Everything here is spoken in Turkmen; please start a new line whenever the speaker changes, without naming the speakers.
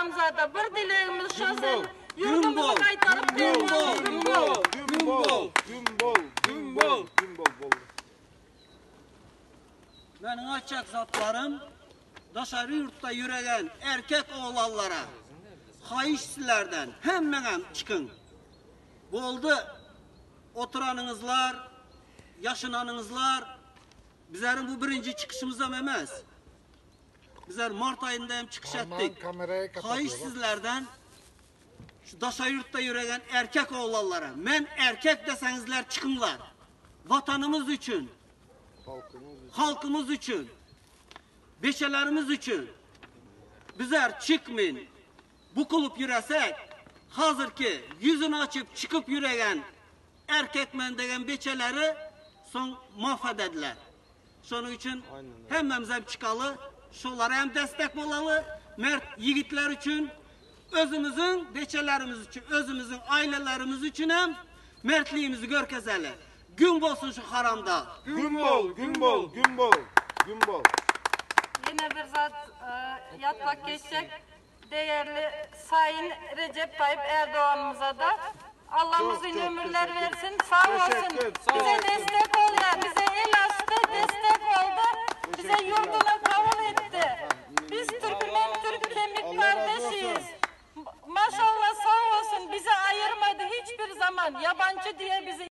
haramzada. Bir dilegimiz şo sen ýurdumyzy gaýtaryp bermeli.
Gün bol! Gün bol! Gün bol! Gün bol! Gün bol! Boldy.
Meniň aýtjak zatlarym daşary ýurtda ýöregen erkek oglanlara haýyş sizlerden hemmeňem çykyň. Boldy oturanyňyzlar, ýaşynanyňyzlar bizleriň bu birinji çykyşymyzam emes. Bizler mart aýynda hem çykyş etdik. Haýyş sizlerden şu daşary ýurtda ýöregen erkek oglanlara men erkek deseňizler çykyňlar. Watanymyz üçin halkymyz üçin, beçelerimiz üçin bizler çykmyn, bukulyp ýüresek, hazirki ýüzüni açyp çykyp ýüregen erkekmen degen beçeleri soň maf edediler. Şonuň üçin hemmemiz hem çykaly, şolara hem destek bolaly, mert ýigitler üçin, özümiziň beçelerimiz üçin, özümiziň ailelerimiz üçin hem mertligimizi görkezeli. Gün bolsun şu haramda.
Gün bol, gün bol, gün bol, gün bol.
Ýene bir zat ýatlap geçsek, değerli Sayın Recep Tayyip Erdoğan'ımıza da Allah uzun ömürler versin, sağ olsun. Bize destek oluyor, bize el açtı, destek oldu. Bize yurdunu kavuşturdu.